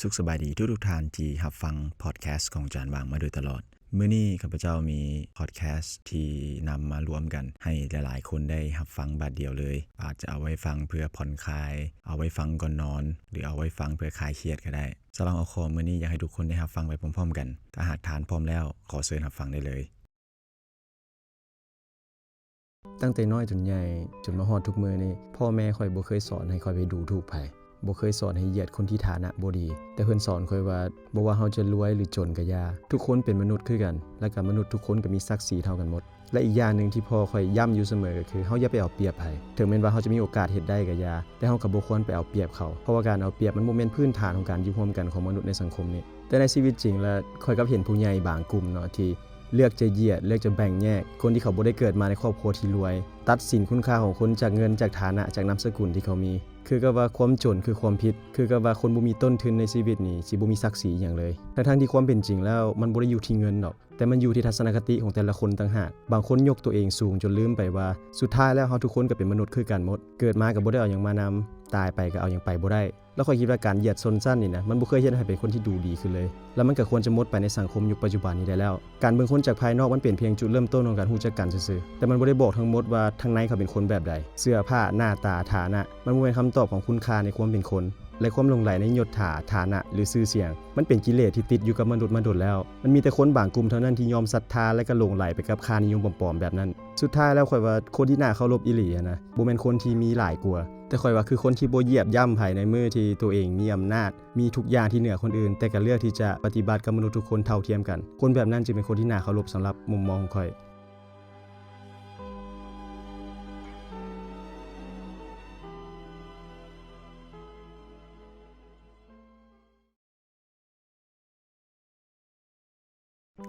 ສຸກສະບາຍດີທຸກໆທ່ານທີ່ຮັບຟັງພອດແຄສຂອງຈານຫວ່າງມາໂດຍຕະຫຼອດ. ມື້ນີ້ຂ້າພະເຈົ້າມີພອດແຄສທີ່ນຳມາລວມກັນໃຫ້ຫຼາຍໆຄົນໄດ້ຮັບຟັງບາດດຽວເລີຍ. ອາດຈະເອົາໄວ້ຟັງເພື່ອຜ່ອນຄາຍ, ເອົາໄວ້ຟັງກ່ອນນອນ ຫຼື ເອົາໄວ້ຟັງເພື່ອຄາຍຄຽດກໍໄດ້. ສຳລັບຫົວຂໍ້ມື້ນີ້ ຢາກໃຫ້ທຸກຄົນໄດ້ຮັບຟັງໄປພ້ອມໆກັນ. ຖ້າຫາກທ່ານພ້ອມແລ້ວ, ຂໍເຊີນຮັບຟັງໄດ້ເລີຍ. ຕັ້ງແຕ່ນ້ອຍຈົນໃຫຍ່ ຈົນມາຮອດທຸກມື້ນີ້, ພໍ່ແມ່ຂ້ອຍບໍ່ເຄີຍສອນໃຫ້ຂ້ອຍໄປດູຖູກໃຜ, ບໍ່ເຄີຍສອນໃຫ້ຢຽດຄົນທີ່ຖານະບໍ່ດີ, ແຕ່ເພິ່ນສອນຂ້ອຍວ່າ ບໍ່ວ່າເຮົາຈະລວຍ ຫຼື ຈົນກໍຢ່າ, ທຸກຄົນເປັນມະນຸດຄືກັນ, ແລະ ກໍມະນຸດທຸກຄົນກໍມີສັກສີເທົ່າກັນໝົດ. ແລະ ອີກຢ່າງໜຶ່ງທີ່ພໍ່ຂ້ອຍຢ້ຳຢູ່ສະເໝີກໍຄື ເຮົາຢ່າໄປເອົາປຽບໃຜ, ເຖິງແມ່ນວ່າເຮົາຈະມີໂອກາດເຮັດໄດ້ກໍຢ່າ, ແຕ່ເຮົາກໍບໍ່ຄວນໄປເອົາປຽບເຂົາ, ເພາະວ່າການເອົາປຽບມັນບໍ່ແມ່ນພື້ນຖານຂອງການຢູ່ຮ່ວມກັນຂອງມະນຸດໃນສັງຄົມນີ້. ແຕ່ໃນຊີວິດຈິງລະ ຂ້ອຍກັບເຫັນຜູ້ໃຫຍ່ບາງກຸ່ມເນາະ ທີ່ ເລືອກຈະຢຽດ ເລືອກຈະແບ່ງແຍກຄົນທີ່ເຂົາບໍ່ໄດ້ເກີດມາໃນຄອບຄົວທີ່ລວຍ, ຕັດສິນຄຸນຄ່າຂອງຄົນຈາກເງິນ, ຈາກຖານະ, ຈາກນາມສະກຸນທີ່ເຂົາມີ, ຄືກັບວ່າຄວາມຈົນຄືຄວາມຜິດ, ຄືກັບວ່າຄົນບໍ່ມີຕົ້ນທຶນໃນຊີວິດນີ້ ຊິບໍ່ມີສັກສີອີ່ຫຍັງເລີຍ. ທັງໆທີ່ຄວາມເປັນຈິງແລ້ວ ມັນບໍ່ໄດ້ຢູ່ທີ່ເງິນດອກ, ແຕ່ມັນຢູ່ທີ່ທັດສະນະຄະຕິຂອງແຕ່ລະຄົນຕ່າງຫາກ. ບາງຄົນຍົກຕົວເອງສູງຈົນລືມໄປວ່າ ສຸດທ້າຍແລ້ວເຮົາທຸກຄົນກໍເປັນມະນຸດຄືກັນໝົດ, ເກີດມາກໍບໍ່ໄດ້ເອົາຫຍັງມານຳ, ຕາຍໄປກໍເອົາຫຍັງໄປບໍ່ໄດ້. ແລ້ວຂ້ອຍຄິດວ່າການຢຽດຊົນຊັ້ນນີ້ນະ ມັນບໍ່ເຄີຍເຮັດໃຫ້ເປັນຄົນທີ່ດູດີຂຶ້ນເລີຍ, ແລ້ວມັນກໍຄວນຈະໝົດໄປໃນສັງຄົມຍຸກປັດຈຸບັນນີ້ໄດ້ແລ້ວ. ການເບິ່ງຄົນຈາກພາຍນອກມັນເປັນພຽງຈຸດເລີ່ມຕົ້ນຂອງການຮູ້ຈັກກັນຊື່ໆ, ແຕ່ມັນບໍ່ໄດ້ບອກທັງໝົດວ່າທາງໃນເຂົາເປັນຄົນແບບໃດ. ເສື້ອຜ້າ, ໜ້າຕາ, ຖານະ, ມັນບໍ່ແມ່ນຄຳຕອບຂອງຄຸນຄ່າໃນຄວາມເປັນຄົນ ແລະ ຄວາມຫຼົງໄຫຼໃນຍົດຖາ, ຖານະ ຫຼື ຊື່ສຽງ. ມັນເປັນກິເລດທີ່ຕິດຢູ່ກັບມະນຸດມາດົນແລ້ວ. ມັນມີແຕ່ຄົນບາງກຸ່ມເທົ່ານັ້ນທີ່ຍອມສັດທາ ແລະ ກໍຫຼົງໄຫຼໄປກັບຄ່ານິຍົມປອມໆແບບນັ້ນ. ສຸດທ້າຍແລ້ວ ຂ້ອຍວ່າຄົນທີ່ໜ້າເຄົາລົບອີ່ຫຼີຫັ້ນນະ ບໍ່ແມ່ນຄົນທີ່ມີຫຼາຍກວ່າ, ແຕ່ຂ້ອຍວ່າຄືຄົນທີ່ບໍ່ຢຽບຢ່ຳໃຜໃນມື້ທີ່ຕົວເອງມີອຳນາດ, ມີທຸກຢ່າງທີ່ເໜືອຄົນອື່ນ, ແຕ່ກໍເລືອກທີ່ຈະປະຕິບັດກັບມະນຸດທຸກຄົນເທົ່າທຽມກັນ. ຄົນແບບນັ້ນຈຶ່ງເປັນຄົນທີ່ໜ້າເຄົາລົບສຳລັບມຸມມອງຂອງຂ້ອຍ.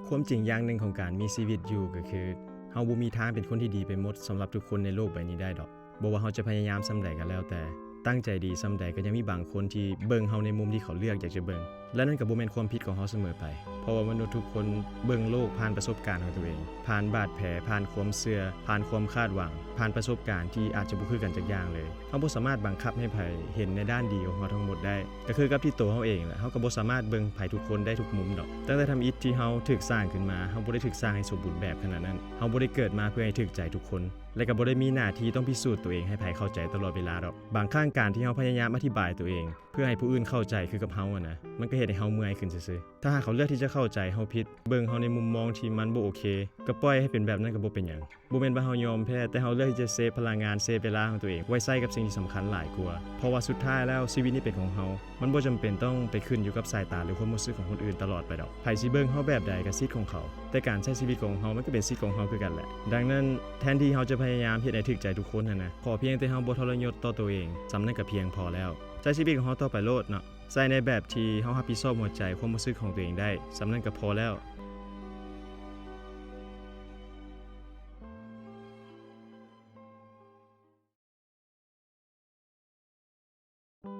ຄວາມຈິງຢ່າງໜຶ່ງຂອງການມີຊີວິດຢູ່ກໍຄື ເຮົາບໍ່ມີທາງເປັນຄົນທີ່ດີໄປໝົດສຳລັບທຸກຄົນໃນໂລກໃບນີ້ໄດ້ດອກ. ບໍ່ວ່າເຮົາຈະພະຍາຍາມສ່ຳໃດກໍແລ້ວແຕ່, ຕັ້ງໃຈດີສ່ຳໃດ ກໍຍັງມີບາງຄົນທີ່ເບິ່ງເຮົາໃນມຸມທີ່ເຂົາເລືອກຢາກຈະເບິ່ງ, ແລະ ນັ້ນກໍບໍ່ແມ່ນຄວາມຜິດຂອງເຮົາສະເໝີໄປ, ເພາະວ່າມະນຸດທຸກຄົນເບິ່ງໂລກຜ່ານປະສົບການຂອງຕົວເອງ, ຜ່ານບາດແຜ, ຜ່ານຄວາມເຊື່ອ, ຜ່ານຄວາມຄາດຫວັງ, ຜ່ານປະສົບການທີ່ອາດຈະບໍ່ຄືກັນຈັກຢ່າງເລີຍ. ເຮົາບໍ່ສາມາດບັງຄັບໃຫ້ໃຜເຫັນໃນດ້ານດີຂອງເຮົາທັງໝົດໄດ້. ກໍຄືກັບທີ່ໂຕເຮົາເອງແຫຼະ, ເຮົາກໍບໍ່ສາມາດເບິ່ງໃຜທຸກຄົນໄດ້ທຸກມຸມດອກ. ຕັ້ງແຕ່ທຳອິດທີ່ເຮົາຖືກສ້າງຂຶ້ນມາ, ເຮົາບໍ່ໄດ້ຖືກສ້າງໃຫ້ສົມບູນແບບຂະໜາດນັ້ນ. ເຮົາບໍ່ໄດ້ເກີດມາເພື່ອໃຫ້ຖືກໃຈທຸກຄົນ, ແລະ ກໍບໍ່ໄດ້ມີໜ້າທີ່ຕ້ອງພິສູດຕົວເອງໃຫ້ໃຜເຂົ້າໃຈຕະຫຼອດເວລາດອກ. ບາງຄັ້ງການທີ່ເຮົາພະຍາຍາມອະທິບາຍຕົວເອງເພື່ອໃຫ້ຜູ້ອື່ນເຂົ້າໃຈຄືກັບເຮົາຫັ້ນນະ, ມັນກໍເຮັດໃຫ້ເຮົາເມື່ອຍຂຶ້ນຊື່ໆ. ຖ້າຫາກເຂົາເລືອກທີ່ຈະເຂົ້າໃຈເຮົາຜິດ, ເບິ່ງເຮົາໃນມຸມມອງທີ່ມັນບໍ່ໂອເຄ, ກໍປ່ອຍໃຫ້ເປັນແບບນັ້ນກໍບໍ່ເປັນຫຍັງ. ບໍ່ແມ່ນວ່າເຮົາຍອມແພ້, ແຕ່ເຮົາເລືອກທີ່ຈະເຊຟພະລັງງານ, ເຊຟເວລາຂອງຕົວເອງໄວ້ໃຊ້ກັບສິ່ງທີ່ສຳຄັນຫຼາຍກວ່າ. ເພາະວ່າສຸດທ້າຍແລ້ວ ຊີວິດນີ້ເປັນຂອງເຮົາ, ມັນບໍ່ຈຳເປັນຕ້ອງໄປຂຶ້ນຢູ່ກັບສາຍຕາ ຫຼື ຄວາມຮູ້ສຶກຂອງຄົນອື່ນຕະຫຼອດໄປດອກ. ໃຜຊິເບິ່ງເຮົາແບບໃດກໍສິດຂອງເຂົາ, ແຕ່ການໃຊ້ຊີວິດຂອງເຮົາມັນກໍເປັນສິດຂອງເຮົາຄືກັນແຫຼະ. ດັ່ງນັ້ນ, ແທນທີ່ເຮົາຈະພະຍາຍາມເຮັດໃຫ້ຖືກໃຈທຸກຄົນຫັ້ນນະ, ຂໍພຽງແຕ່ເຮົາບໍ່ທໍລະຍົດຕໍ່ຕົວເອງ, ສ່ຳນັ້ນກໍພຽງພໍແລ້ວ. ໃຊ້ຊີວິດຂອງເຮົາຕໍ່ໄປໂລດເນາະ. ໃຊ້ໃນແບບທີ່ເຮົາຮັບຜິດຊອບຫົວໃຈ, ຄວາມຮູ້ສຶກຂອງຕົວເອງໄດ້, ສ່ຳນັ້ນກໍພໍແລ້ວ.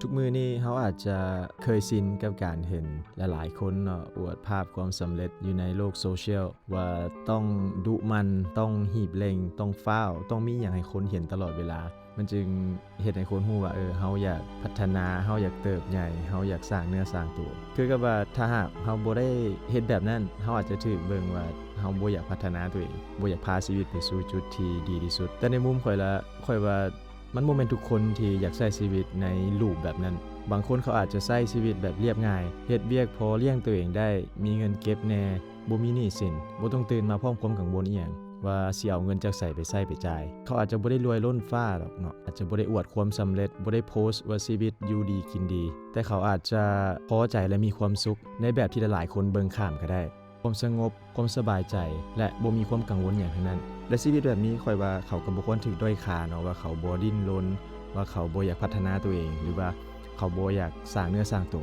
ທຸກມື້ນີ້ເຮົາອາດຈະເຄີຍຊິນກັບການເຫັນຫຼາຍໆຄົນເນາະ ອວດພາບຄວາມສຳເລັດຢູ່ໃນໂລກໂຊຊຽວ ວ່າຕ້ອງດຸໝັ່ນ, ຕ້ອງຮີບເລັ່ງ, ຕ້ອງຟ້າວ, ຕ້ອງມີຫຍັງໃຫ້ຄົນເຫັນຕະຫຼອດເວລາ. ມັນຈຶ່ງເຮັດໃຫ້ຄົນຮູ້ວ່າ, ເອີ, ເຮົາຢາກພັດທະນາ, ເຮົາຢາກເຕີບໃຫຍ່, ເຮົາຢາກສ້າງເນື້ອສ້າງຕົວ. ຄືກັບວ່າຖ້າຫາກເຮົາບໍ່ໄດ້ເຮັດແບບນັ້ນ, ເຮົາອາດຈະຖືກເບິ່ງວ່າເຮົາບໍ່ຢາກພັດທະນາຕົວເອງ, ບໍ່ຢາກພາຊີວິດໄປສູ່ຈຸດທີ່ດີທີ່ສຸດ. ແຕ່ໃນມຸມຂ້ອຍລະ, ຂ້ອຍວ່າ ມັນບໍ່ແມ່ນທຸກຄົນທີ່ຢາກໃຊ້ຊີວິດໃນລູບແບບນັ້ນ. ບາງຄົນເຂົາອາດຈະໃຊ້ຊີວິດແບບລຽບງ່າຍ, ເຮັດວຽກພໍລ້ຽງຕົວເອງໄດ້, ມີເງິນເກັບແດ່, ບໍ່ມີໜີ້ສິນ, ບໍ່ຕ້ອງຕື່ນມາພ້ອມຄວາມກັງວົນອີ່ຫຍັງວ່າຊິເອົາເງິນຈາກໃສໄປໃຊ້ໄປຈ່າຍ. ເຂົາອາດຈະບໍ່ໄດ້ລວຍລົ້ນຟ້າດອກເນາະ, ອາດຈະບໍ່ໄດ້ອວດຄວາມສຳເລັດ, ບໍ່ໄດ້ໂພສວ່າຊີວິດຢູ່ດີກິນດີ, ແຕ່ເຂົາອາດຈະພໍໃຈ ແລະ ມີຄວາມສຸກໃນແບບທີ່ຫຼາຍໆຄົນເບິ່ງຂ້າມກໍໄດ້. ຄວາມສະຫງົບ, ຄວາມສະບາຍໃຈ ແລະ ບໍ່ມີຄວາມກັງວົນຫຍັງທັງນັ້ນ. ແລະ ຊີວິດແບບນີ້ ຂ້ອຍວ່າເຂົາກໍບໍ່ຄວນຖືກດ້ອຍຄ່າເນາະ, ວ່າເຂົາບໍ່ດີ້ນລົນ, ວ່າເຂົາບໍ່ຢາກພັດທະນາຕົວເອງ ຫຼືວ່າເຂົາບໍ່ຢາກສ້າງເນື້ອສ້າງໂຕ.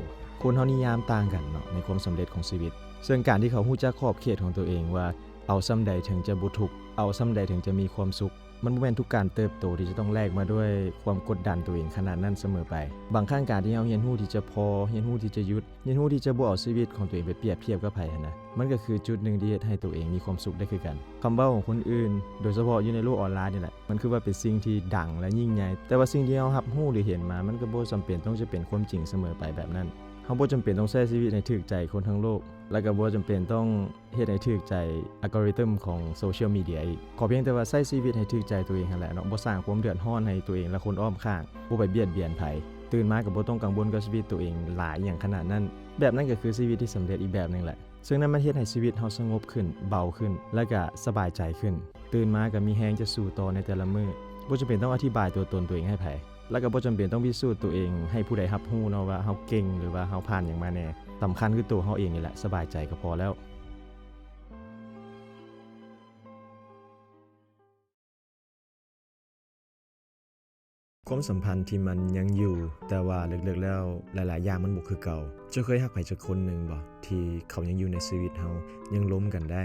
ຄົນເຮົານິຍາມຕ່າງກັນເນາະ ໃນຄວາມສຳເລັດຂອງຊີວິດ. ເຊິ່ງການທີ່ເຂົາຮູ້ຈັກຂອບເຂດຂອງຕົວເອງວ່າ ເອົາສ່ຳໃດເຖິງຈະບໍ່ທຸກ, ເອົາສ່ຳໃດເຖິງຈະມີຄວາມສຸກ, ມັນບໍ່ແມ່ນທຸກການເຕີບໂຕທີ່ຈະຕ້ອງແລກມາດ້ວຍຄວາມກົດດັນຕົວເອງຂະໜາດນັ້ນສະເໝີໄປ. ບາງຄັ້ງການທີ່ເຮົາຮຽນຮູ້ທີ່ຈະພໍ, ຮຽນຮູ້ທີ່ຈະຢຸດ, ຮຽນຮູ້ທີ່ຈະບໍ່ເອົາຊີວິດຂອງຕົວເອງໄປປຽບທຽບກັບໃຜຫັ້ນນະ, ມັນກໍຄືຈຸດໜຶ່ງທີ່ເຮັດໃຫ້ຕົວເອງມີຄວາມສຸກໄດ້ຄືກັນ. ຄຳເວົ້າຂອງຄົນອື່ນ, ໂດຍສະເພາະຢູ່ໃນໂລກອອນລາຍນີ້ແຫຼະ, ມັນຄືວ່າເປັນສິ່ງທີ່ດັງ ແລະ ຍິ່ງໃຫຍ່, ແຕ່ວ່າສິ່ງທີ່ເຮົາຮັບຮູ້ ຫຼື ເຫັນມາ ມັນກໍບໍ່ຈຳເປັນຕ້ອງຈະເປັນຄວາມຈິງສະເໝີໄປແບບນັ້ນ. ເຮົາບໍ່ຈຳເປັນຕ້ອງໃຊ້ຊີວິດໃຫ້ຖືກໃຈຄົນທັງໂລກ ແລະກໍບໍ່ຈຳເປັນຕ້ອງເຮັດໃຫ້ຖືກໃຈອັລກອຣິທຶມຂອງໂຊຊຽວມີເດຍອີກ. ຂໍພຽງແຕ່ວ່າໃຊ້ຊີວິດໃຫ້ຖືກໃຈຕົວເອງຫັ້ນແຫຼະເນາະ, ບໍ່ສ້າງຄວາມເດືອດຮ້ອນໃຫ້ຕົວເອງ ແລະ ຄົນອ້ອມຂ້າງ, ບໍ່ໄປບຽດບຽນໃຜ, ຕື່ນມາກໍບໍ່ຕ້ອງກັງວົນກັບຊີວິດຕົວເອງຫຼາຍອີ່ຫຍັງຂະໜາດນັ້ນ. ແບບນັ້ນກໍຄືຊີວິດທີ່ສຳເລັດອີກແບບໜຶ່ງແຫຼະ. ເຊິ່ງນັ້ນມັນເຮັດໃຫ້ຊີວິດເຮົາສະຫງົບຂຶ້ນ, ເບົາຂຶ້ນ ແລະກະສະບາຍໃຈຂຶ້ນ. ຕື່ນມາກະມີແຮງຈະສູ້ຕໍ່ໃນແຕ່ລະມື້. ບໍ່ຈຳເປັນຕ້ອງອະທິບາຍຕົວຕົນຕົວເອງໃຫ້ໃຜ ແລະກະບໍ່ຈຳເປັນຕ້ອງພິສູດຕົວເອງໃຫ້ຜູ້ໃດຮັບຮູ້ເນາະວ່າເຮົາເກັ່ງ ຫຼືວ່າເຮົາຜ່ານຫຍັງມາແດ່. ສຳຄັນຄືໂຕເຮົາເອງນີ້ແຫຼະ ສະບາຍໃຈກໍພໍແລ້ວ. ຄວາມສຳພັນທີ່ມັນຍັງຢູ່, ແຕ່ວ່າເລິກໆແລ້ວຫຼາຍໆຢ່າງມັນບໍ່ຄືເກົ່າ. ເຈົ້າເຄີຍຮັກໃຜຈັກຄົນໜຶ່ງບໍ່ ທີ່ເຂົາຍັງຢູ່ໃນຊີວິດເຮົາ, ຍັງລົມກັນໄດ້,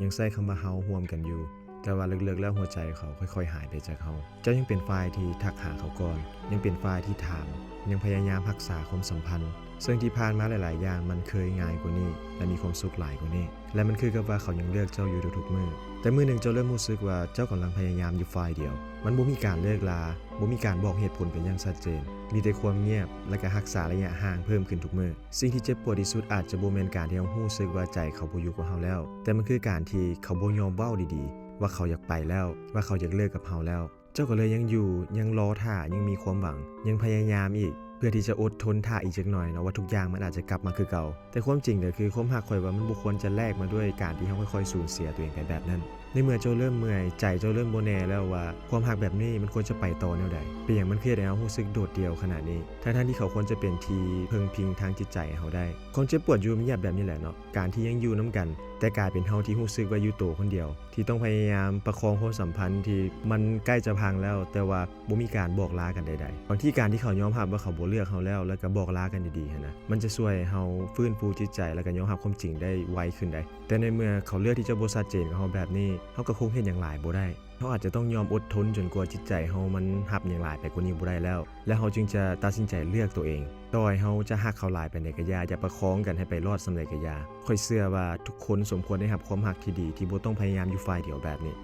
ຍັງໃຊ້ຄຳວ່າເຮົາຮ່ວມກັນຢູ່, ແຕ່ວ່າເລິກໆແລ້ວຫົວໃຈເຂົາຄ່ອຍໆຫາຍໄປຈາກເຮົາ? ເຈົ້າຍັງເປັນຝ່າຍທີ່ທັກຫາເຂົາກ່ອນ, ຍັງເປັນຝ່າຍທີ່ຖາມ, ຍັງພະຍາຍາມຮັກສາຄວາມສຳພັນ ເຊິ່ງທີ່ຜ່ານມາຫຼາຍໆຢ່າງມັນເຄີຍງ່າຍກວ່ານີ້ ແລະ ມີຄວາມສຸກຫຼາຍກວ່ານີ້ ແລະ ມັນຄືກັບວ່າເຂົາຍັງເລືອກເຈົ້າຢູ່ທຸກໆມື້. ແຕ່ມື້ໜຶ່ງເຈົ້າເລີ່ມຮູ້ສຶກວ່າເຈົ້າກຳລັງພະຍາຍາມຢູ່ຝ່າຍດຽວ. ມັນບໍ່ມີການເລີກລາ, ບໍ່ມີການບອກເຫດຜົນກັນຢ່າງຊັດເຈນ, ມີແຕ່ຄວາມງຽບ ແລະ ກະຮັກສາໄລຍະຫ່າງເພີ່ມຂຶ້ນທຸກມື້. ສິ່ງທີ່ເຈັບປວດທີ່ສຸດອາດຈະບໍ່ແມ່ນການທີ່ເຮົາຮູ້ສຶກວ່າໃຈເຂົາບໍ່ຢູ່ກັບເຮົາແລ້ວ, ແຕ່ມັນຄືການທີ່ເຂົາບໍ່ຍອມເວົ້າດີໆວ່າເຂົາຢາກໄປແລ້ວ, ວ່າເຂົາຢາກເລີກກັບເຮົາແລ້ວ. ເຈົ້າກໍເລີຍຍັງຢູ່, ຍັງລໍຖ້າ, ຍັງມີຄວາມຫວັງ, ຍັງພະຍາຍາມອີກ ເພື່ອທີ່ຈະອົດທົນຖ້າອີກຈັກໜ້ອຍເນາະ ວ່າທຸກຢ່າງມັນອາດຈະກັບມາຄືເກົ່າ. ແຕ່ຄວາມຈິງກໍຄື ຄວາມຮັກຂ້ອຍວ່າມັນບໍ່ຄວນຈະແລກມາດ້ວຍການທີ່ເຮົາຄ່ອຍໆສູນເສຍຕົວເອງໄປແບບນັ້ນ. ໃນເມື່ອເຈົ້າເລີ່ມເມື່ອຍ, ໃຈເຈົ້າເລີ່ມບໍ່ແນ່ແລ້ວວ່າຄວາມຮັກແບບນີ້ມັນຄວນຈະໄປຕໍ່ແນວໃດ? ເປັນຫຍັງມັນຄືເຮັດໃຫ້ເຮົາຮູ້ສຶກໂດດດ່ຽວຂະໜາດນີ້? ທັງໆທີ່ເຂົາຄວນຈະເປັນທີ່ເພິ່ງພິງທາງຈິດໃຈໃຫ້ເຮົາໄດ້. ຄວາມເຈັບປວດຢູ່ງຽບແບບນີ້ແຫຼະເນາະ, ການທີ່ຍັງຢູ່ນຳກັນ ແຕ່ກາຍເປັນເຮົາທີ່ຮູ້ສຶກວ່າຢູ່ໂຕຄົນດຽວ. ທີ່ຕ້ອງພະຍາຍາມປະຄອງຄວາມສຳພັນທີ່ມັນໃກ້ຈະພັງແລ້ວ, ແຕ່ວ່າບໍ່ມີການບອກລາກັນໃດໆ. ບາງທີການທີ່ເຂົາຍອມຮັບວ່າເຂົາບໍ່ເລືອກເຮົາແລ້ວ ແລ້ວກໍບອກລາກັນດີໆຫັ້ນນະ, ມັນຈະຊ່ວຍໃຫ້ເຮົາຟື້ນຟູຈິດໃຈ ແລ້ວກໍຍອມຮັບຄວາມຈິງໄດ້ໄວຂຶ້ນໄດ໋. ແຕ່ໃນເມື່ອເຂົາເລືອກທີ່ຈະບໍ່ຊັດເຈນກັບເຮົາແບບນີ້, ເຮົາກໍຄົງເຮັດຫຍັງຫຼາຍບໍ່ໄດ້. ເຮົາອາດຈະຕ້ອງຍອມອົດທົນຈົນກວ່າຈິດໃຈເຮົາມັນຮັບຫຍັງຫຼາຍໄປກວ່ານີ້ບໍ່ໄດ້ແລ້ວ, ແລ້ວເຮົາຈຶ່ງຈະຕັດສິນໃຈເລືອກຕົວເອງ. ຕໍ່ໃຫ້ເຮົາຈະຮັກເຂົາຫຼາຍປານໃດກໍຢ່າ, ຢ່າປະຄອງກັນໃຫ້ໄປລອດສ່ຳໃດກໍຢ່າ. ຂ້ອຍເຊື່ອວ່າທຸກຄົນສົມຄວນໄດ້ຮັບຄວາມຮັກທີ່ດີ, ທີ່ບໍ່ຕ້ອງພະຍາຍາມຢູ່ຝ່າຍດຽວແບບນີ້.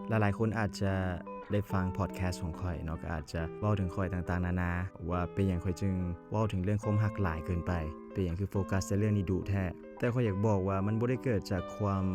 ຫຼາຍໆຄົນອາດຈະໄດ້ຟັງພອດແຄສຂອງຂ້ອຍເນາະ, ກໍອາດຈະເວົ້າເຖິງຂ້ອຍຕ່າງໆນານາ ວ່າເປັນຫຍັງຂ້ອຍຈຶ່ງເວົ້າເຖິງເລື່ອງຄວາມຮັກຫຼາຍເກີນໄປ, ເປັນຫຍັງຄືໂຟກັສແຕ່ເລື່ອງນີ້ດຸແທ້. ແຕ່ຂ້ອຍຢາກບອກວ່າມັນບໍ່ໄດ້ເກີດຈາກຄວາມ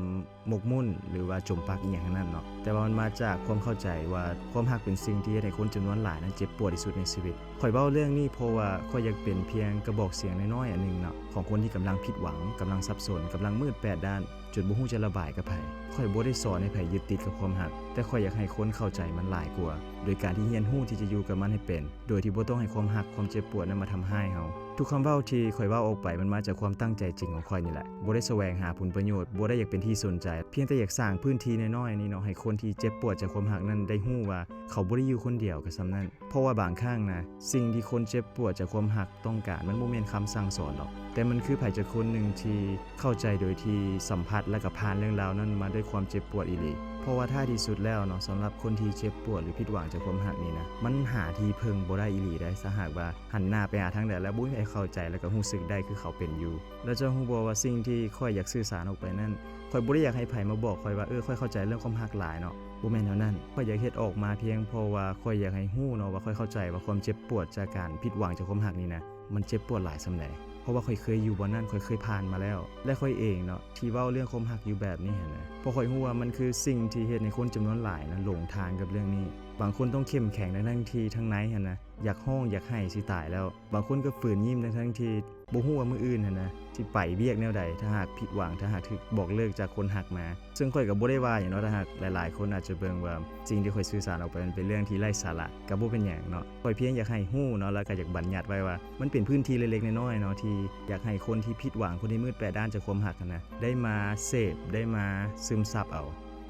ໝົກໝຸ້ນ ຫຼືວ່າຈົມປັກອີ່ຫຍັງທັງນັ້ນເນາະ, ແຕ່ວ່າມັນມາຈາກຄວາມເຂົ້າໃຈວ່າຄວາມຮັກເປັນສິ່ງທີ່ເຮັດໃຫ້ຄົນຈຳນວນຫຼາຍນັ້ນເຈັບປວດທີ່ສຸດໃນຊີວິດ. ຂ້ອຍເວົ້າເລື່ອງນີ້ເພາະວ່າຂ້ອຍຢາກເປັນພຽງກະບອກສຽງນ້ອຍໆອັນໜຶ່ງເນາະ ຂອງຄົນທີ່ກຳລັງຜິດຫວັງ, ກຳລັງສັບສົນ, ກຳລັງມືດແປດດ້ານ ຈົນບໍ່ຮູ້ຈະລະບາຍກັບໃຜ. ຂ້ອຍບໍ່ໄດ້ສອນໃຫ້ໃຜຍຶດຕິດກັບຄວາມຮັກ, ແຕ່ຂ້ອຍຢາກໃຫ້ຄົນເຂົ້າໃຈມັນຫຼາຍກວ່າ ໂດຍການທີ່ຮຽນຮູ້ທີ່ຈະຢູ່ກັບມັນໃຫ້ເປັນ ໂດຍທີ່ບໍ່ຕ້ອງໃຫ້ຄວາມຮັກ, ຄວາມເຈັບປວດນັ້ນມາທຳຮ້າຍເຮົາ. ທຸກຄຳເວົ້າທີ່ຂ້ອຍເວົ້າອອກໄປ ມັນມາຈາກຄວາມຕັ້ງໃຈຈິງຂອງຂ້ອຍນີ້ແຫຼະ. ບໍ່ໄດ້ສະແຫວງຫາຜົນປະໂຫຍດ, ບໍ່ໄດ້ຢາກເປັນທີ່ສົນໃຈ, ພຽງແຕ່ຢາກສ້າງພື້ນທີ່ນ້ອຍໆນີ້ເນາະ ໃຫ້ຄົນທີ່ເຈັບປວດຈາກຄວາມຮັກນັ້ນໄດ້ຮູ້ວ່າເຂົາບໍ່ໄດ້ຢູ່ຄົນດຽວ, ກໍສ່ຳນັ້ນ. ເພາະວ່າບາງຄັ້ງນະ, ສິ່ງທີ່ຄົນເຈັບປວດຈາກຄວາມຮັກຕ້ອງການ ມັນບໍ່ແມ່ນຄຳສັ່ງສອນດອກ, ແຕ່ມັນຄືໃຜຈັກຄົນໜຶ່ງທີ່ເຂົ້າໃຈໂດຍທີ່ສຳຜັດ ແລະກະຜ່ານເລື່ອງລາວນັ້ນມາດ້ວຍຄວາມເຈັບປວດອີ່ຫຼີ. ເພາະວ່າທ້າຍທີ່ສຸດແລ້ວເນາະ, ສຳລັບຄົນທີ່ເຈັບປວດ ຫຼື ຜິດຫວັງຈາກຄວາມຮັກນີ້ນະ, ມັນຫາທີ່ເພິ່ງບໍ່ໄດ້ອີ່ຫຼີໃດ໋. ຖ້າຫາກວ່າຫັນໜ້າໄປຫາທາງໃດແລ້ວ ບໍ່ມີໃຜເຂົ້າໃຈ ແລະກະຮູ້ສຶກໄດ້ຄືເຂົາເປັນຢູ່. ແລະເຈົ້າຮູ້ບໍ່ວ່າສິ່ງທີ່ຂ້ອຍຢາກສື່ສານອອກໄປນັ້ນ, ຂ້ອຍບໍ່ໄດ້ຢາກໃຫ້ໃຜມາບອກຂ້ອຍວ່າ, ເອີ, ຂ້ອຍເຂົ້າໃຈເລື່ອງຄວາມຮັກຫຼາຍເນາະ. ບໍ່ແມ່ນແນວນັ້ນ. ຂ້ອຍຢາກເຮັດອອກມາພຽງເພາະວ່າຂ້ອຍຢາກໃຫ້ຮູ້ເນາະວ່າຂ້ອຍເຂົ້າໃຈວ່າຄວາມເຈັບປວດຈາກການຜິດຫວັງຈາກຄວາມຮັກນີ້ນະ, ມັນເຈັບປວດຫຼາຍສ່ຳໃດ. ເພາະວ່າຂ້ອຍເຄີຍຢູ່ບ່ອນນັ້ນ, ຂ້ອຍເຄີຍຜ່ານມາແລ້ວ. ແລະຂ້ອຍເອງເນາະ ທີ່ເວົ້າເລື່ອງຄວາມຮັກຢູ່ແບບນີ້ຫັ້ນນະ, ເພາະຂ້ອຍຮູ້ວ່າມັນຄືສິ່ງທີ່ເຮັດໃຫ້ຄົນຈຳນວນຫຼາຍນະ ຫຼົງທາງກັບເລື່ອງນີ້. ບາງຄົນຕ້ອງເຂັ້ມແຂງທັງໆທີ່ທາງໃນຫັ້ນນະ ຢາກຮ້ອງຢາກໄຫ້ຊິຕາຍແລ້ວ. ບາງຄົນກໍຝືນຍິ້ມທັງໆທີ່ ບໍ່ຮູ້ວ່າມື້ອື່ນຫັ້ນນະ ຊິໄປວຽກແນວໃດ ຖ້າຫາກຜິດຫວັງ, ຖ້າຫາກຖືກບອກເລີກຈາກຄົນຮັກມາ. ເຊິ່ງຂ້ອຍກໍບໍ່ໄດ້ວ່າຫຍັງເນາະ, ຖ້າຫາກຫຼາຍໆຄົນອາດຈະເບິ່ງວ່າສິ່ງທີ່ຂ້ອຍສື່ສານອອກໄປມັນເປັນເລື່ອງທີ່ໄຮ້ສາລະ, ກໍບໍ່ເປັນຫຍັງເນາະ. ຂ້ອຍພຽງຢາກໃຫ້ຮູ້ເນາະ, ແລ້ວກໍຢາກບັນຍັດໄວ້ວ່າ ມັນເປັນພື້ນທີ່ເລັກໆນ້ອຍໆເນາະ ທີ່ຢາກໃຫ້ຄົນທີ່ຜິດຫວັງ, ຄົນທີ່ມືດແປດດ້ານຈາກຄວາມຮັກຫັ້ນນະ ໄດ້ມາເສບ, ໄດ້ມາຊຶມຊັບເອົາ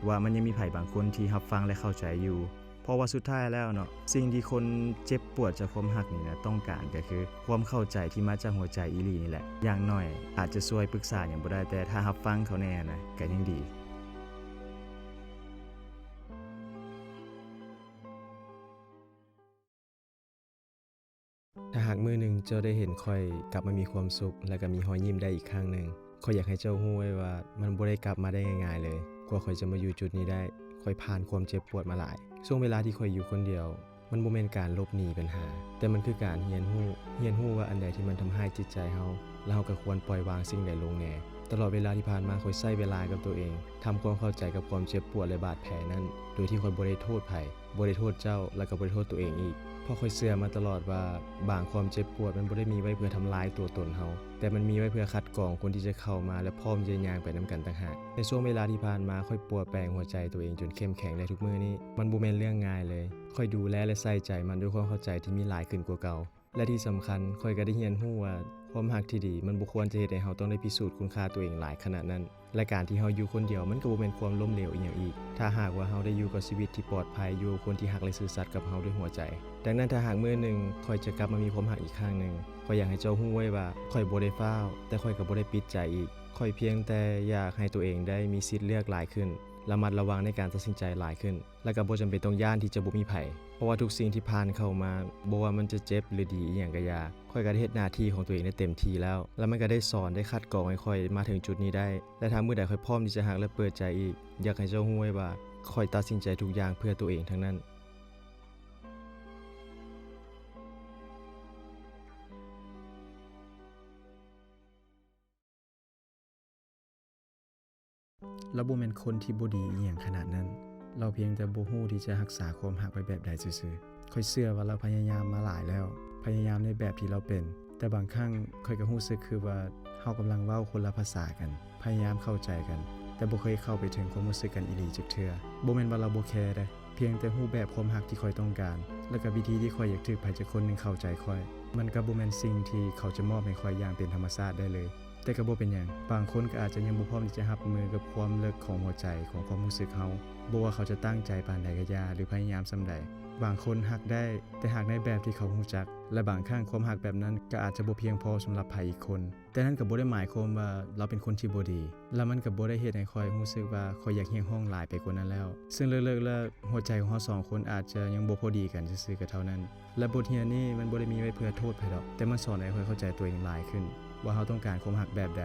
ວ່າມັນຍັງມີໃຜບາງຄົນທີ່ຮັບຟັງ ແລະ ເຂົ້າໃຈຢູ່. ເພາະວ່າສຸດທ້າຍແລ້ວເນາະ, ສິ່ງທີ່ຄົນເຈັບປວດຈາກຄວາມຮັກນີ້ນະ ຕ້ອງການກໍຄືຄວາມເຂົ້າໃຈທີ່ມາຈາກຫົວໃຈອີ່ຫຼີນີ້ແຫຼະ. ຢ່າງໜ້ອຍອາດຈະຊ່ວຍປຶກສາຫຍັງບໍ່ໄດ້, ແຕ່ຖ້າຮັບຟັງເຂົາແດ່ນະ ກໍຍັງດີ. ຖ້າຫາກມື້ໜຶ່ງເຈົ້າໄດ້ເຫັນຂ້ອຍກັບມາມີຄວາມສຸກ ແລະ ກໍມີຮອຍຍິ້ມໄດ້ອີກຄັ້ງໜຶ່ງ, ຂ້ອຍຢາກໃຫ້ເຈົ້າຮູ້ໄວ້ວ່າ ມັນບໍ່ໄດ້ກັບມາໄດ້ງ່າຍໆເລີຍ. ກວ່າຂ້ອຍຈະມາຢູ່ຈຸດນີ້ໄດ້, ຂ້ອຍຜ່ານຄວາມເຈັບປວດມາຫຼາຍ. ຊ່ວງເວລາທີ່ຂ້ອຍຢູ່ຄົນດຽວ ມັນບໍ່ແມ່ນການຫຼົບໜີບັນຫາ, ແຕ່ມັນຄືການຮຽນຮູ້, ຮຽນຮູ້ວ່າອັນໃດທີ່ມັນທຳຮ້າຍຈິດໃຈເຮົາ, ແລະ ເຮົາກໍຄວນປ່ອຍວາງສິ່ງໃດລົງແດ່. ຕະຫຼອດເວລາທີ່ຜ່ານມາ, ຂ້ອຍໃຊ້ເວລາກັບຕົວເອງ, ທຳຄວາມເຂົ້າໃຈກັບຄວາມເຈັບປວດ ແລະ ບາດແຜນັ້ນ, ໂດຍທີ່ຂ້ອຍບໍ່ໄດ້ໂທດໃຜ, ບໍ່ໄດ້ໂທດເຈົ້າ ແລະ ກໍບໍ່ໄດ້ໂທດຕົວເອງອີກ. ເພາະຂ້ອຍເຊື່ອມາຕະຫຼອດວ່າ ບາງຄວາມເຈັບປວດມັນບໍ່ໄດ້ມີໄວ້ເພື່ອທຳລາຍຕົວຕົນເຮົາ, ແຕ່ມັນມີໄວ້ເພື່ອຄັດກອງຄົນທີ່ຈະເຂົ້າມາ ແລະ ພ້ອມທີ່ຈະຍ່າງໄປນຳກັນຕ່າງຫາກ. ໃນຊ່ວງເວລາທີ່ຜ່ານມາ, ຂ້ອຍປົວແປງຫົວໃຈຕົວເອງຈົນເຂັ້ມແຂງໄດ້ທຸກມື້ນີ້. ມັນບໍ່ແມ່ນເລື່ອງງ່າຍເລີຍ. ຂ້ອຍດູແລ ແລະ ໃສ່ໃຈມັນດ້ວຍຄວາມເຂົ້າໃຈທີ່ມີຫຼາຍຂຶ້ນກວ່າເກົ່າ. ແລະ ທີ່ສຳຄັນ, ຂ້ອຍກໍໄດ້ຮຽນຮູ້ວ່າ ຄວາມຮັກທີ່ດີມັນບໍ່ຄວນຈະເຮັດໃຫ້ເຮົາຕ້ອງໄດ້ພິສູດຄຸນຄ່າຕົວເອງຫຼາຍຂະໜາດນັ້ນ. ແລະ ການທີ່ເຮົາຢູ່ຄົນດຽວມັນກໍບໍ່ແມ່ນຄວາມລົ້ມເຫຼວອີ່ຫຍັງອີກ, ຖ້າຫາກວ່າເຮົາໄດ້ຢູ່ກັບຊີວິດທີ່ປອດໄພ, ຢູ່ກັບຄົນທີ່ຮັກ ແລະ ຊື່ສັດກັບເຮົາດ້ວຍຫົວໃຈ. ດັ່ງນັ້ນ, ຖ້າຫາກມື້ໜຶ່ງຂ້ອຍຈະກັບມາມີຄວາມຮັກອີກຄັ້ງໜຶ່ງ, ຂ້ອຍຢາກໃຫ້ເຈົ້າຮູ້ໄວ້ວ່າ ຂ້ອຍບໍ່ໄດ້ຟ້າວ, ແຕ່ຂ້ອຍກໍບໍ່ໄດ້ປິດໃຈອີກ. ຂ້ອຍພຽງແຕ່ຢາກໃຫ້ຕົວເອງໄດ້ມີສິດເລືອກຫຼາຍຂຶ້ນ, ລະມັດລະວັງໃນການຕັດສິນໃຈຫຼາຍຂຶ້ນ. ແລະ ກໍບໍ່ຈຳເປັນຕ້ອງຢ້ານທີ່ຈະບໍ່ມີໃຜ, ເພາະວ່າທຸກສິ່ງທີ່ຜ່ານເຂົ້າມາ, ບໍ່ວ່າມັນຈະເຈັບ ຫຼື ດີອີ່ຫຍັງກໍຢ່າ, ຂ້ອຍກໍໄດ້ເຮັດໜ້າທີ່ຂອງຕົວເອງໄດ້ເຕັມທີ່ແລ້ວ, ແລະ ມັນກໍໄດ້ສອນ, ໄດ້ຄັດກອງໃຫ້ຂ້ອຍມາເຖິງຈຸດນີ້ໄດ້. ແລະ ຖ້າມື້ໃດຂ້ອຍພ້ອມທີ່ຈະຮັກ ແລະ ເປີດໃຈອີກ, ຢາກໃຫ້ເຈົ້າຮູ້ໄວ້ວ່າ ຂ້ອຍຕັດສິນໃຈທຸກຢ່າງເພື່ອຕົວເອງທັງນັ້ນ. ລາວບໍ່ແມ່ນຄົນທີ່ບໍ່ດີອີ່ຫຍັງຂະໜາດນັ້ນ. ລາວພຽງແຕ່ບໍ່ຮູ້ທີ່ຈະຮັກສາຄວາມຮັກໄວ້ແບບໃດຊື່ໆ. ຂ້ອຍເຊື່ອວ່າລາວພະຍາຍາມມາຫຼາຍແລ້ວ, ພະຍາຍາມໃນແບບທີ່ລາວເປັນ. ແຕ່ບາງຄັ້ງຂ້ອຍກໍຮູ້ສຶກຄືວ່າເຮົາກຳລັງເວົ້າຄົນລະພາສາກັນ, ພະຍາຍາມເຂົ້າໃຈກັນ, ແຕ່ບໍ່ເຄີຍເຂົ້າໄປເຖິງຄວາມຮູ້ສຶກກັນອີ່ຫຼີຈັກເທື່ອ. ບໍ່ແມ່ນວ່າລາວບໍ່ແຄເດ້. ພຽງແຕ່ຮູບແບບຄວາມຮັກທີ່ຂ້ອຍຕ້ອງການ ແລະ ກໍວິທີທີ່ຂ້ອຍຢາກຖືກໃຜຈັກຄົນໜຶ່ງເຂົ້າໃຈຂ້ອຍ, ມັນກໍບໍ່ແມ່ນສິ່ງທີ່ເຂົາຈະມອບໃຫ້ຂ້ອຍຢ່າງເປັນທຳມະຊາດໄດ້ເລີຍ. ແຕ່ກໍບໍ່ເປັນຫຍັງ, ບາງຄົນກໍອາດຈະຍັງບໍ່ພ້ອມທີ່ຈະຮັບມືກັບຄວາມເລິກຂອງຫົວໃຈ, ຂອງຄວາມຮູ້ສຶກເຮົາ, ບໍ່ວ່າເຂົາຈະຕັ້ງໃຈປານໃດກໍຢ່າ ຫຼື ພະຍາຍາມສ່ຳໃດ. ບາງຄົນຮັກໄດ້, ແຕ່ຮັກໃນແບບທີ່ເຂົາຮູ້ຈັກ, ແລະ ບາງຄັ້ງຄວາມຮັກແບບນັ້ນກໍອາດຈະບໍ່ພຽງພໍສຳລັບໃຜອີກຄົນ. ແຕ່ນັ້ນກໍບໍ່ໄດ້ໝາຍຄວາມວ່າລາວເປັນຄົນທີ່ບໍ່ດີ, ແລະ ມັນກໍບໍ່ໄດ້ເຮັດໃຫ້ຂ້ອຍຮູ້ສຶກວ່າຂ້ອຍຢາກຮຽກຮ້ອງຫຼາຍໄປກວ່ານັ້ນແລ້ວ. ເຊິ່ງເລິກໆແລ້ວ ຫົວໃຈຂອງເຮົາສອງຄົນອາດຈະຍັງບໍ່ພໍດີກັນຊື່ໆກໍເທົ່ານັ້ນ. ແລະ ບົດຮຽນນີ້ມັນບໍ່ໄດ້ມີໄວ້ເພື່ອໂທດໃຜດອກ, ແຕ່ມັນສອນໃຫ້ຂ້ອຍເຂົ້າໃຈຕົວເອງຫຼາຍຂຶ້ນ ວ່າເຮົາຕ້ອງການຄວາມຮັກແບບໃດ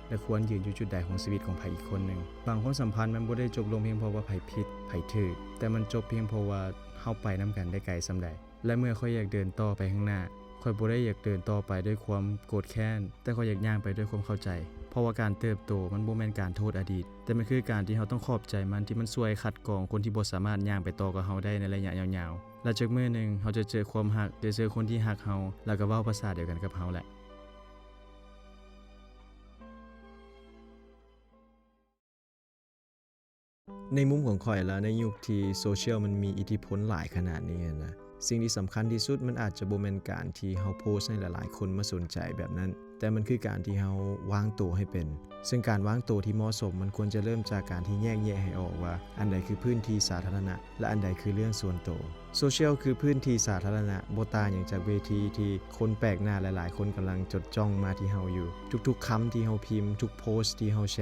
ແລະ ຄວນຢືນຢູ່ຈຸດໃດຂອງຊີວິດຂອງໃຜອີກຄົນໜຶ່ງ. ບາງຄວາມສຳພັນມັນບໍ່ໄດ້ຈົບລົງພຽງເພາະວ່າໃຜຜິດ ໃຜຖືກ, ແຕ່ມັນຈົບພຽງເພາະວ່າເຮົາໄປນຳກັນໄດ້ໄກສ່ຳໃດ. ແລະ ເມື່ອຂ້ອຍຢາກເດີນຕໍ່ໄປຂ້າງໜ້າ, ຂ້ອຍບໍ່ໄດ້ຢາກເດີນຕໍ່ໄປດ້ວຍຄວາມໂກດແຄ້ນ, ແຕ່ຂ້ອຍຢາກຍ່າງໄປດ້ວຍຄວາມເຂົ້າໃຈ. ເພາະວ່າການເຕີບໂຕມັນບໍ່ແມ່ນການໂທດອະດີດ, ແຕ່ມັນຄືການທີ່ເຮົາຕ້ອງຂອບໃຈມັນທີ່ມັນຊ່ວຍຄັດກອງຄົນທີ່ບໍ່ສາມາດຍ່າງໄປຕໍ່ກັບເຮົາໄດ້ໃນໄລຍະຍາວໆ. ແລະ ຈັກມື້ໜຶ່ງເຮົາຈະເຈີຄວາມຮັກ, ຈະເຈີຄົນທີ່ຮັກເຮົາ, ແລ້ວກໍເວົ້າພາສາດຽວກັນກັບເຮົາແຫຼະ. ໃນມຸມຂອງຂ້ອຍລະ ໃນຍຸກທີ່ໂຊຊຽວມັນມີອິດທິພົນຫຼາຍຂະໜາດນີ້ນະ, ສິ່ງທີ່ສຳຄັນທີ່ສຸດມັນອາດຈະບໍ່ແມ່ນການທີ່ເຮົາໂພສໃຫ້ຫຼາຍໆຄົນມາສົນໃຈແບບນັ້ນ, ແຕ່ມັນຄືການທີ່ເຮົາວາງໂຕໃຫ້ເປັນ. ເຊິ່ງການວາງໂຕທີ່ເໝາະສົມມັນຄວນຈະເລີ່ມຈາກການທີ່ແຍກແຍະໃຫ້ອອກວ່າ ອັນໃດຄືພື້ນທີ່ສາທາລະນະ ແລະ ອັນໃດຄືເລື່ອງສ່ວນໂຕ. ໂຊຊຽວຄືພື້ນທີ່ສາທາລະນະ, ບໍ່ຕ່າງຫຍັງຈາກເວທີທີ່ຄົນແປກໜ້າຫຼາຍໆຄົນກຳລັງຈົດຈ້ອງມາທີ່ເຮົາຢູ່. ທຸກໆຄຳທີ່ເຮົາພິມ, ທຸກໂພສທີ່ເຮົາແຊ,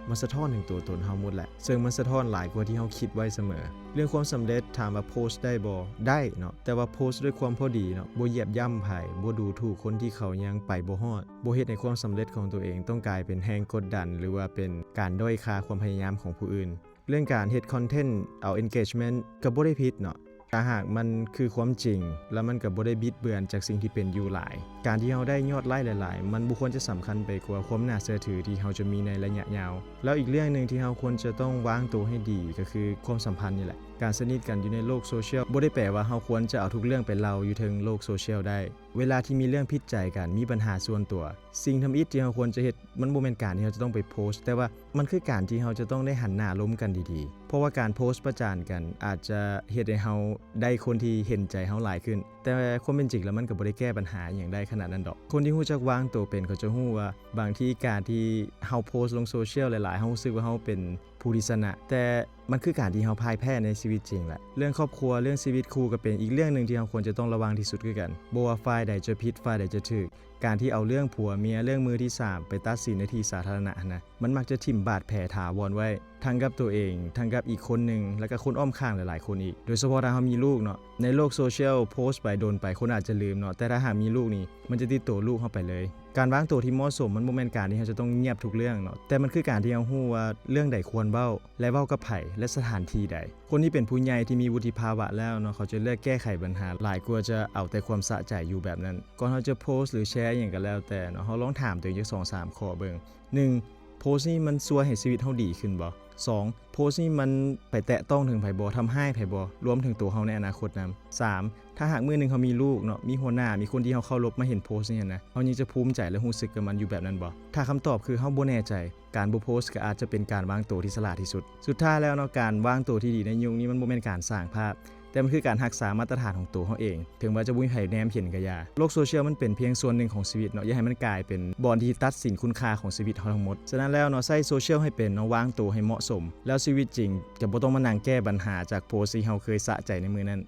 ມັນສະທ້ອນເຖິງຕົວຕົນເຮົາໝົດແຫຼະ, ເຊິ່ງມັນສະທ້ອນຫຼາຍກວ່າທີ່ເຮົາຄິດໄວ້ສະເໝີ. ເລື່ອງຄວາມສຳເລັດ, ຖາມວ່າໂພສໄດ້ບໍ່? ໄດ້ເນາະ, ແຕ່ວ່າໂພສດ້ວຍຄວາມພໍດີເນາະ, ບໍ່ຢຽບຢ່ຳໃຜ, ບໍ່ດູຖູກຄົນທີ່ເຂົາຍັງໄປບໍ່ຮອດ, ບໍ່ເຮັດໃຫ້ຄວາມສຳເລັດຂອງຕົວເອງຕ້ອງກາຍເປັນແຮງກົດດັນ ຫຼືວ່າເປັນການດ້ອຍຄ່າຄວາມພະຍາຍາມຂອງຜູ້ອື່ນ. ເລື່ອງການເຮັດຄອນເທັນເອົາ engagement ກໍບໍ່ໄດ້ຜິດເນາະ, ຖ້າຫາກມັນຄືຄວາມຈິງ ແລ້ວມັນກໍບໍ່ໄດ້ບິດເບືອນຈາກສິ່ງທີ່ເປັນຢູ່ຫຼາຍ. ການທີ່ເຮົາໄດ້ຍອດໄລຄ໌ຫຼາຍໆ ມັນບໍ່ຄວນຈະສຳຄັນໄປກວ່າຄວາມໜ້າເຊື່ອຖືທີ່ເຮົາຈະມີໃນໄລຍະຍາວ. ແລ້ວອີກເລື່ອງໜຶ່ງທີ່ເຮົາຄວນຈະຕ້ອງວາງໂຕໃຫ້ດີ ກໍຄືຄວາມສຳພັນນີ້ແຫຼະ. ການສະໜິດກັນຢູ່ໃນໂລກໂຊຊຽວ ບໍ່ໄດ້ແປວ່າເຮົາຄວນຈະເອົາທຸກເລື່ອງໄປເລົ່າຢູ່ເທິງໂລກໂຊຊຽວໄດ້. ເວລາທີ່ມີເລື່ອງຜິດໃຈກັນ, ມີບັນຫາສ່ວນຕົວ, ສິ່ງທຳອິດທີ່ເຮົາຄວນຈະເຮັດ ມັນບໍ່ແມ່ນການທີ່ເຮົາຈະຕ້ອງໄປໂພສ, ແຕ່ວ່າມັນຄືການທີ່ເຮົາຈະຕ້ອງໄດ້ຫັນໜ້າລົມກັນດີໆ. ເພາະວ່າການໂພສປະຈານກັນອາດຈະເຮັດໃຫ້ເຮົາໄດ້ຄົນທີ່ເຫັນໃຈເຮົາຫຼາຍຂຶ້ນ, ແຕ່ຄວາມເປັນຈິງແລ້ວມັນກໍບໍ່ໄດ້ແກ້ບັນຫາອີ່ຫຍັງໄດ້ຂະໜາດນັ້ນດອກ. ຄົນທີ່ຮູ້ຈັກວາງໂຕເປັນ ເຂົາຈະຮູ້ວ່າບາງທີການທີ່ເຮົາໂພສລົງໂຊຊຽວຫຼາຍໆ, ເຮົາຮູ້ສຶກວ່າເຮົາເປັນ ຜູ້ທີ່ຊະນະ, ແຕ່ມັນຄືການທີ່ເຮົາພ່າຍແພ້ໃນຊີວິດຈິງແຫຼະ. ເລື່ອງຄອບຄົວ, ເລື່ອງຊີວິດຄູ່ກໍເປັນອີກເລື່ອງໜຶ່ງທີ່ເຮົາຄວນຈະຕ້ອງລະວັງທີ່ສຸດຄືກັນ. ບໍ່ວ່າຝ່າຍໃດຈະຜິດ, ຝ່າຍໃດຈະຖືກ, ການທີ່ເອົາເລື່ອງຜົວເມຍ ເລື່ອງມືທີສາມໄປຕັດສິນໃນທີ່ສາທາລະນະຫັ້ນນະ ມັນມັກຈະຖິ້ມບາດແຜຖາວອນໄວ້ ທັງກັບໂຕເອງ ທັງກັບອີກຄົນໜຶ່ງ ແລະກະຄົນອ້ອມຂ້າງຫຼາຍໆຄົນອີກ ໂດຍສະເພາະຖ້າເຮົາມີລູກເນາະ ໃນໂລກໂຊຊຽວໂພສໄປດົນໄປ ຄົນອາດຈະລືມເນາະ ແຕ່ຖ້າຫາກມີລູກນີ້ ມັນຈະຕິດໂຕລູກເຮົາໄປເລີຍ. ການວາງໂຕທີ່ເໝາະສົມ ມັນບໍ່ແມ່ນການທີ່ເຮົາຈະຕ້ອງງຽບທຸກເລື່ອງເນາະ ແຕ່ມັນຄືການທີ່ເຮົາຮູ້ວ່າເລື່ອງໃດຄວນເວົ້າ ແລະເວົ້າກັບໃຜ ແລະສະຖານທີ່ໃດ. ຄົນທີ່ເປັນຜູ້ໃຫຍ່ທີ່ມີວຸດທິພາວະແລ້ວເນາະ ເຂົາຈະເລືອກແກ້ໄຂບັນຫາຫຼາຍກວ່າຈະເອົາແຕ່ຄວາມສະໃຈຢູ່ແບບນັ້ນ. ກ່ອນເຮົາຈະໂພສຫຼືແຊອີ່ຫຍັງກໍແລ້ວແຕ່ເນາະ ເຮົາລອງຖາມຕົວເອງຈັກສອງສາມຂໍ້ເບິ່ງ. ໜຶ່ງ ໂພສນີ້ມັນຊ່ວຍໃຫ້ຊີວິດເຮົາດີຂຶ້ນບໍ່? ສອງ ໂພສນີ້ມັນໄປແຕະຕ້ອງເຖິງໃຜບໍ່? ທຳຮ້າຍໃຜບໍ່? ລວມເຖິງໂຕເຮົາໃນອະນາຄົດນຳ. ສາມ ຖ້າຫາກມື້ໜຶ່ງເຮົາມີລູກເນາະ ມີຫົວໜ້າ ມີຄົນທີ່ເຮົາເຄົາລົບມາເຫັນໂພສນີ້ຫັ້ນນະ ເຮົາຍັງຈະພູມໃຈ ແລະຮູ້ສຶກກັບມັນຢູ່ແບບນັ້ນບໍ່? ຖ້າຄຳຕອບຄືເຮົາບໍ່ແນ່ໃຈ ການບໍ່ໂພສກໍອາດຈະເປັນການວາງໂຕທີ່ສະຫຼາດທີ່ສຸດ. ສຸດທ້າຍແລ້ວເນາະ ການວາງໂຕທີ່ດີໃນຍຸກນີ້ ມັນບໍ່ແມ່ນການສ້າງພາບ ແຕ່ມັນຄືການຮັກສາມາດຕະຖານຂອງໂຕເຮົາເອງ. ເຖິງວ່າຈະບໍ່ມີໃຜແນມເຫັນກະຢ່າ ໂລກໂຊຊຽວມັນເປັນພຽງສ່ວນໜຶ່ງຂອງຊີວິດເນາະ ຢ່າໃຫ້ມັນກາຍເປັນບ່ອນທີ່ຕັດສິນຄຸນຄ່າຂອງຊີວິດເຮົາທັງໝົດ. ສະນັ້ນແລ້ວເນາະ ໃຊ້ໂຊຊຽວໃຫ້ເປັນເນາະ ວາງໂຕໃຫ້ເໝາະສົມ ແລ້ວຊີວິດຈິງຈະບໍ່ຕ້ອງມານັ່ງແກ້ບັນຫາຈາກໂພສທີ່ເຮົາເຄີຍສະໃຈໃນມື້ນັ້ນ.